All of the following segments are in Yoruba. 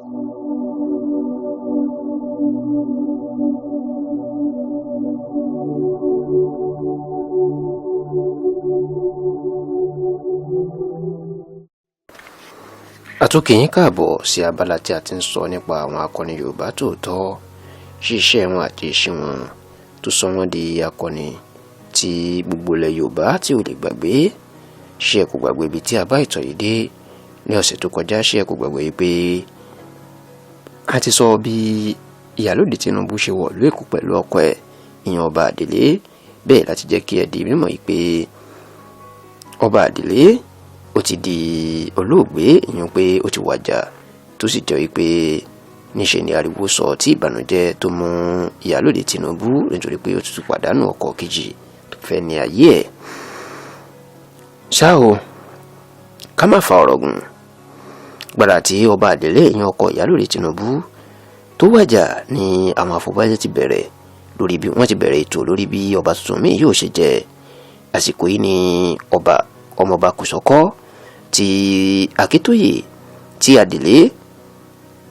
Àtúnkì yín káàbọ̀ sí abala tí a ti ń sọ nípa àwọn akọni Yorùbá tòótọ́, ṣíṣe wọn àti ìṣe wọn tó sọ wọ́n di akọni tí gbogbo ilẹ̀ Yorùbá tí ò lè gbàgbé. Ṣé ẹ kò gbàgbé ibi tí a bá ìtàn yìí dé ní ọ̀sẹ̀ tó kọjá? Ṣé ẹ kò gbàgbé pé a ti sọ bí Ìyálóde Tinubu ṣe wọ̀lú Èkó pẹ̀lú ọkọ ẹ̀, ìyẹn Ọba Àdèlé? Bẹ́ẹ̀ láti jẹ́ kí ẹ di mímọ̀ yìí pé Ọba Àdèlé ó ti di olóògbé, ìyẹn pé ó ti wàjà, tó sì jẹ́ pé níṣe ni ariwo sọ tí ìbànújẹ́ tó mú Ìyálóde Tinubu, nítorí pé ó ti tún pàdánù ọkọ kejì tó fẹ́ ní ayé ẹ̀. Ṣá o, ká má fa ọ̀rọ̀ gùn. Gbàrà tí Ọba Àdèlé, ìyẹn ọkọ Ìyálóde Tinubu, tó wàjà ni àwọn afọbajẹ ti bẹ̀rẹ̀ lórí bí wọ́n ti bẹ̀rẹ̀ ètò lórí bí ọba tuntun míì yóò ṣe jẹ. Àsìkò yìí ni ọba ọmọọba Kòsọ́kọ́ ti Akíntóyè tí Àdèlé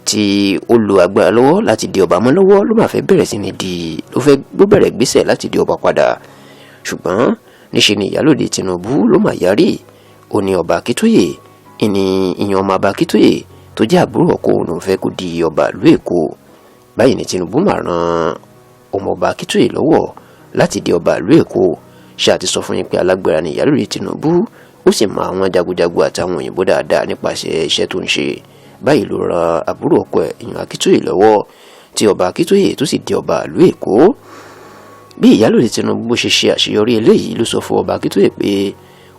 tí ó lo agbára lọ́wọ́ láti di ọba mọ́ lọ́wọ́ ló máa fẹ́ bẹ̀rẹ̀ sí ni di ló fẹ́ ló bẹ̀rẹ̀ gbéṣẹ̀ láti di ọba padà. Ṣùgbọ́n níṣe ni Ìyálóde Tinubu ló máa yarí. Ó ní ọba Akíntóyè ìní ìyẹn ọmọ ọba Akíntóyè tó jẹ́ àbúrò ọkọ òun lòún fẹ́ kó di ọba ìlú Èkó. Báyìí ni Tinubu máa ran ọmọọba Akíntóyè lọ́wọ́ láti di ọba ìlú Èkó. Ṣé àti sọ fún yín pé alágbára ni Ìyálóde Tinubu, ó sì mọ àwọn jagunjagun àtàwọn òyìnbó dáadáa nípasẹ̀ iṣẹ́ tó ń ṣe. Báyìí ló ran àbúrò ọkọ ẹ̀, ìyẹn Akíntóyè, lọ́wọ́ tí ọba Akíntóyè tó sì di ọba ìlú Èkó. Bí Ìyálóde Tinubu ṣe ṣe àṣeyọrí eléyìí, ló sọ fún ọba Akíntóyè pé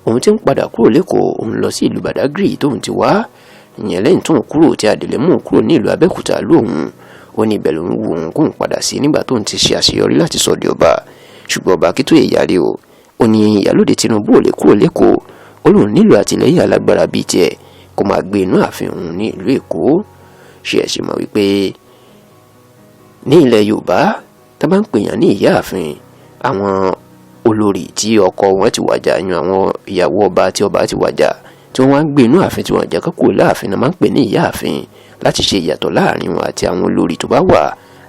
òun ti ń padà kúrò l'Ékòó, òun lọ sí ìlú Badagry tóun ti wá, ìyẹn lẹ́yìn tóun kúrò tí Adèlé mú kúrò ní ìlú Abẹ́òkúta lóhun. Ó ní ibẹ̀ lòun wù òun kóun padà sí nígbà tóun ti ṣe àṣeyọrí láti sọ di ọba. Ṣùgbọ́n ọba Akíntóyè yarí o. Ó ní Ìyálóde Tinubu ò lè kúrò l'Ékòó, ó lóun nílò àtìlẹ́yìn alágbára bíi tiẹ̀ kó máa gbé inú ààfin òun ní ìlú Èkó. Ṣe ẹ̀ sì mọ̀ wípé ní ilẹ̀ Yorùbá, tá bá ń pèèyàn ní ìyáàfin, àwọn olórí tí ọkọ wọn ti wàjà, yan àwọn ìyàwó ọba tí ọba ti wàjà tí wọ́n wá ń gbé inú ààfin tí wọ́n jẹ́ kókó láàfin náà máa ń pè ní ìyáàfin, láti ṣe ìyàtọ̀ láàrin wọn àti àwọn olórí tó bá wà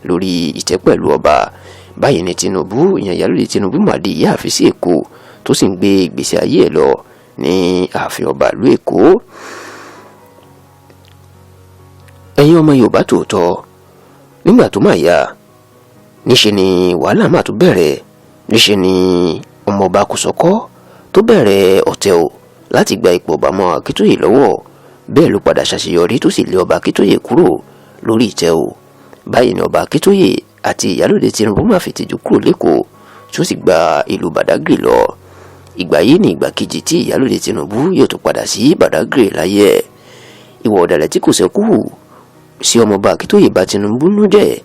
lórí ìtẹ́ pẹ̀lú ọba. Báyìí ni Tinubu, ìyẹn Ìyálóde Tinubu, mà di ìyáàfin sí Èkó, tó sì ń gbé ìgbésí ayé ẹ̀ lọ ní ààfin ọba ìlú Èkó. Ẹ̀yin ọmọ Yorùbá tòótọ́, nígbà tó máa yá, níṣe ni wàhálà máa tún bẹ̀rẹ̀. Níṣe ni ọmọọba Kòsọ́kọ́ tó bẹ̀rẹ̀ ọ̀tẹ̀ o láti gba ipò ọba mọ́ Akíntóyè lọ́wọ́. Bẹ́ẹ̀ ló padà ṣàṣeyọrí tó sì lé ọba Akíntóyè kúrò lórí ìtẹ́ o. Báyìí ni ọba Akíntóyè àti Ìyálóde Tinubu máa fi tìjú kúrò l'Ékòó, tí ó sì gba ìlú Badagry lọ. Ìgbà yìí ni ìgbà kejì tí Ìyálóde Tinubu yóò tún padà sí Badagry láyé ẹ̀. Ìwà ọ̀dàlẹ̀ tí kò sẹ́kù sí ọmọọba Akíntóyè bá Tinubu nú jẹ́.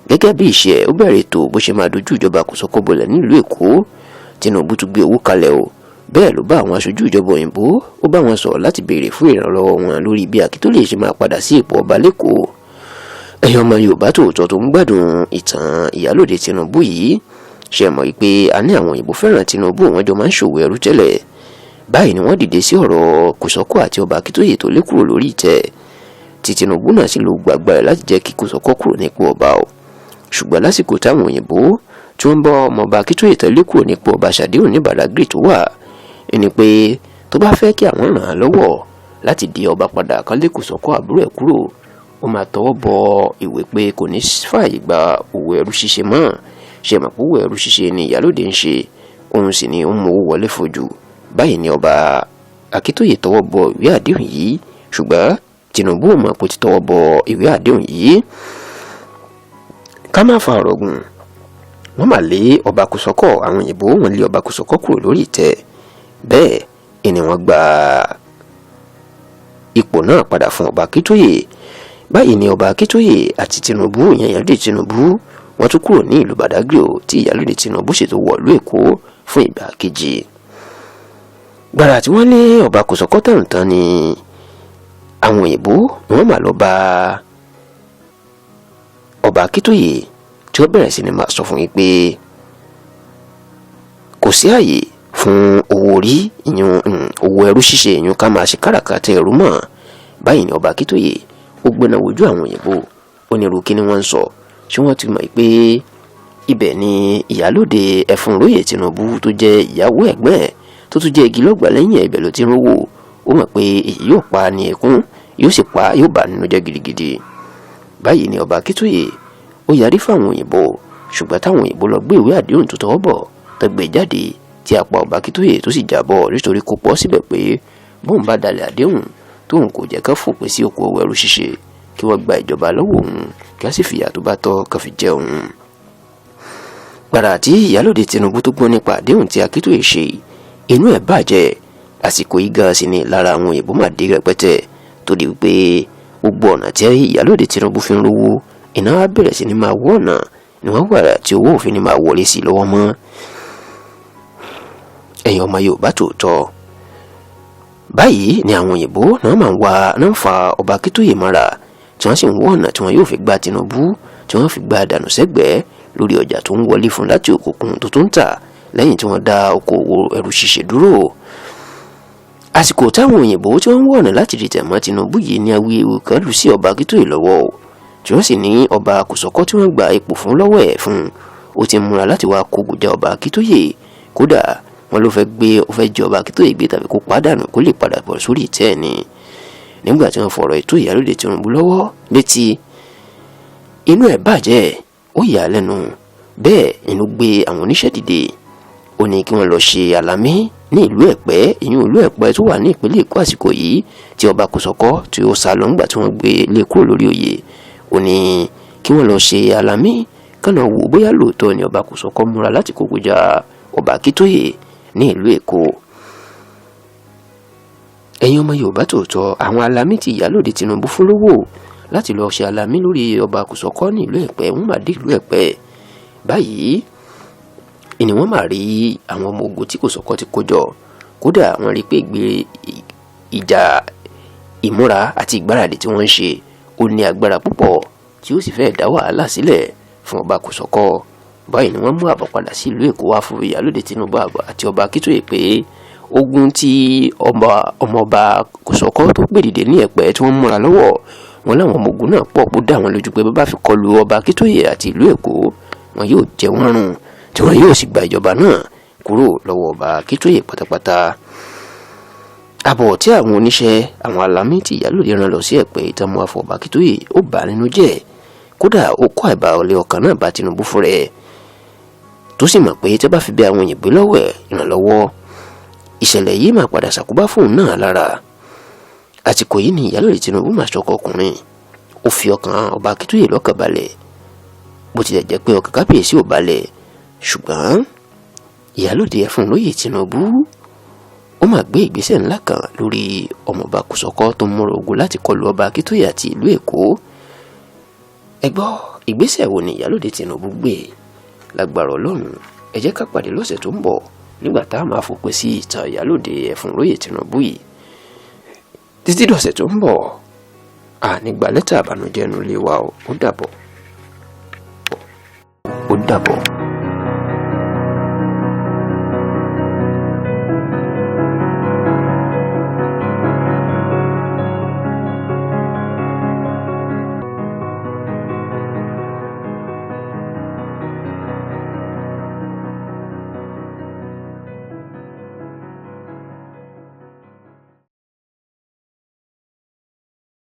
Gẹ́gẹ́ bí ìṣe ẹ̀, ó bẹ̀rẹ̀ ètò bó ṣe máa dojú ìjọba Kòsọ́kọ́ bolẹ̀ nílùú Èkó. Tinubu tún gbé owó kalẹ̀ o. Bẹ́ẹ̀ ló bá àwọn aṣojú ìjọba òyìnbó, ó bá wọn sọ̀rọ̀ láti béèrè fún ìrànlọ́wọ́ wọn lórí bí Akíntóyè ṣe máa padà sí ipò ọba l'Ékòó. Ẹ̀yin ọmọ Yorùbá tòótọ́ tó ń gbádùn ìtàn Ìyálóde Tinubu yìí, ṣe mọ̀ pé a ní àwọn òyìnbó fẹ́ràn Tinubu, wọ́n jọ máa ń ṣòwò ẹrú tẹ́lẹ̀. Báyìí ni wọ́n dìde sí ọ̀rọ̀ Kòsọ́kọ́ àti ọba Akíntóyè tó lé kúrò lórí ìtẹ́, tí Tinubu náà sì lo gbàgbà rẹ̀ láti jẹ́ kí Kòsọ́kọ́ kúrò nípò ọba o. Ṣùgbọ́n lásìkò táwọn òyìnbó tí wọ́n bá ọmọọba Akíntóyè tó lé kúrò nípò ọba ṣàdéhùn ní Badagry tó wà ẹni pé tó bá fẹ́ kí àwọn ràn án lọ́wọ́ láti di ọba padà, kán lé Kòsọ́kọ́ àbúrò ẹ̀ kúrò, ó máa tọwọ́ bọ ìwé pé kò ní fààyè gba òwò ẹrú ṣíṣe mọ́. Ṣe mọ̀ pé òwò ẹrú ṣíṣe ni Ìyálóde ń ṣe, òun sì ni ó ń mú owó wọlé fojú. Báyìí ni ọba Akíntóyè tọwọ́ bọ ìwé àdéhùn yìí, ṣùgbọ́n Tinubu ò mọ̀ pé ó ti tọwọ́ bọ ìwé àdéhùn yìí. Ká má fa ọ̀rọ̀ gùn, wọ́n mà lé ọba Kòsọ́kọ́, àwọn òyìnbó wọ́n lé ọba Kòsọ́kọ́ kúrò lórí ìtẹ́. Bẹ́ẹ̀ ni wọ́n gba ipò náà padà fún ọba Akíntóyè. Báyìí ni ọba Akíntóyè àti Tinubu, ìyẹn Ìyálóde Tinubu, wọ́n tún kúrò ní ìlú Badagry o, tí Ìyálóde Tinubu ṣètò wọ̀lú Èkó fún ìgbà kejì. Gbàrà tí wọ́n lé ọba Kòsọ́kọ́ tán ni àwọn òyìnbó ni wọ́n mà lọ bá ọba Akíntóyè, tí ó bẹ̀rẹ̀ sí ni máa sọ fún yín pé kò sí àyè fún owó orí, ìyún owó ẹrú ṣíṣe, ìyún ká máa ṣe káràkátà ẹrú mọ́. Báyìí ni ọba Akíntóyè Ó gbéná wojú àwọn òyìnbó. Ó ní irú kí ni wọ́n ń sọ? Ṣé wọ́n ti mọ̀ pé ibẹ̀ ni ìyálóde Ẹfúnróyè Tinubu tó jẹ́ ìyàwó ẹ̀gbọ́n ẹ̀ tó tún jẹ́ igi lọ́gbà lẹ́yìn ẹ̀, ibẹ̀ ló ti ń rówó? Ó mọ̀ pé èyí yóò pa ní ẹkún, yóò sì pa, yóò bà nínú jẹ́ gidigidi. Báyìí ni ọba Akíntóyè ó yarí fáwọn òyìnbó, ṣùgbọ́n táwọn òyìnbó lọ gbé ìwé àdéhùn tó tọwọ́ bọ̀ tó gbé jáde tí apá ọba Akíntóyè tó sì jábọ̀, nítorí kó pọ̀ síbẹ̀ pé bóun bá dalẹ̀ àdéhùn tóun kò jẹ́ ká fòpin sí okòwò ẹrú ṣíṣe, kí wọ́n gba ìjọba lọ́wọ́ òun, kí á sì fìyà tó bá tọ́ ká fi jẹ òun. Gbàrà tí ìyálòde Tinubu tó gbọ́ nípa àdéhùn tí Akíntóyè ṣe, inú ẹ̀ bàjẹ́. Àsìkò yìí gan sì ni lára àwọn òyìnbó mà dé rẹpẹtẹ, tó di wípé gbogbo ọ̀nà tí ìyálòde Tinubu fi ń rówó iná á bẹ̀rẹ̀ sí ni máa wọ́ ọ̀nà ni wọ́n wà tí owó òfin ni máa wọlé sí lọ́wọ́ mọ́. Ẹ̀yin ọmọ Yorùbá tòótọ́, báyìí ni àwọn òyìnbó náà máa ń wá náà ń fa ọba Akíntóyè mọ́ra, tí wọ́n sì ń wọ́ ọ̀nà tí wọ́n yóò fi gba Tinubu, tí wọ́n fi gba dànù sẹ́gbẹ̀ẹ́ lórí ọjà tó ń wọlé fún láti òkùnkùn tó tún tà lẹ́yìn tí wọ́n dá okòwò ẹrú ṣíṣe dúró. Àsìkò táwọn òyìnbó tí wọ́n ń wọ̀ ọ̀nà láti dìtẹ̀ mọ́ Tinubu yìí ní awuyewuye kan lù sí ọba Akíntóyè lọ́wọ́ o, tí wọ́n sì ní ọba Kòsọ́kọ́ tí wọ́n gba ipò fún lọ́wọ́ ẹ̀ fún ó ti múra láti wá kógun já ọba Akíntóyè. Kódà wọ́n ló fẹ́ gbé, ó fẹ́ jẹ ọba Akíntóyè gbé tàbí kó pàdánù kó lè padà bọ̀ sórí ìtẹ́ ẹ̀ ni. Nígbà tí wọ́n fọ̀rọ̀ ètò ìyálòde Tinubu lọ́wọ́ létí, inú ẹ̀ bàjẹ́, ó yà á lẹ́nu. Bẹ́ẹ̀ inú gbé àwọn oníṣẹ́ dìde, ó ní kí wọ́n lọ ṣe àlámí ní ìlú Ẹ̀pẹ́, ìyún ìlú Ẹ̀pẹ́ tó wà ní ìpínlẹ̀ Èkó àsìkò yìí tí ọba Kòsọ́kọ́ tí ó sá lọ ńgbà tí wọ́n gbé lé kúrò lórí oyè. Ó ní kí wọ́n lọ ṣe àlámí kánà wò bóyá lóòótọ́ ni ọba Kòsọ́kọ́ múra láti kógun ja ọba Akíntóyè ní ìlú Èkó. Ẹ̀yin ọmọ Yorùbá tòótọ́, àwọn alámí tí ìyálòde Tinubu fún lówó láti lọ ṣe alámí lórí ọba Kòsọ́kọ́ ní ìlú Ẹ̀pẹ́, wọ́n máa dé ìlú Ẹ̀pẹ́ báyìí ni wọ́n máa rí àwọn ọmọ ogun tí Kòsọ́kọ́ ti kó jọ. Kódà wọ́n rí pé ìgbé ìjà ìmúra àti ìgbáradì tí wọ́n ń ṣe ó ní agbára púpọ̀, tí ó sì fẹ́ẹ̀ dá wàhálà sílẹ̀ fún ọba Kòsọ́kọ́. Báyìí ni wọ́n mú àbọ̀ padà sí ìlú Èkó wá fún ìyálòde Tinubu àti ọba Akíntóyè pé ogun tí ọmọọba Kòsọ́kọ́ tó gbé dìde ní Ẹ̀pẹ́ tí wọ́n múra lọ́wọ́ wọn láwọn ọmọ ogun náà pọ̀, kó dá wọn lójú pé bá fi kọlu ọba Akíntóyè àti ìlú Èkó, wọn yóò jẹ wọ́n run, tí wọn yóò sì gba ìjọba náà kúrò lọ́wọ́ ọba Akíntóyè pátápátá. Àbọ̀ tí àwọn oníṣẹ́ àwọn alámí tí ìyálòde rán lọ sí Ẹ̀pẹ́ ìtàmú afọ ọba Akíntóyè ó bà nínú jẹ́. Kódà ó kó àìbalẹ̀ ọkàn náà bá Tinubu fún rẹ̀, tó sì mọ̀ pé tí wọ́n bá fi bẹ àwọn òyìnbó lọ́wọ́ ẹ̀ ìrànlọ́wọ́, ìṣẹ̀lẹ̀ yìí máa padà ṣàkóbá fóun náà lára. Àsìkò yìí ni ìyálòde Tinubu máa ṣọkọ ọkùnrin, ó fi ọkàn ọba Akíntóyè lọ́kàn balẹ̀. Bó tilẹ̀ jẹ́ pé ọkàn kábíyèsí ò balẹ̀, ṣùgbọ́n ìyálòde Ẹfúnlóyè Tinubu ó máa gbé ìgbésẹ̀ ńlá kan lórí ọmọọba Kòsọ́kọ́ tó ń múra ogun láti kọlu ọba Akíntóyè àti ìlú Èkó. Ẹ gbọ́, ìgbésẹ̀ wo ni ìyálòde Tinubu gbé? Lágbára Ọlọ́run, ẹ jẹ́ ká pàdé lọ́sẹ̀ tó ń bọ̀ nígbà tá a máa fòpin sí ìtàn ìyálòde Ẹfúnlóyè Tinubu yìí. Títí dọ̀sẹ̀ tó ń bọ̀, àní gba lẹ́tà àbànújẹ́ nulẹ̀ wa o. Ó dàbọ̀, ó dàbọ̀.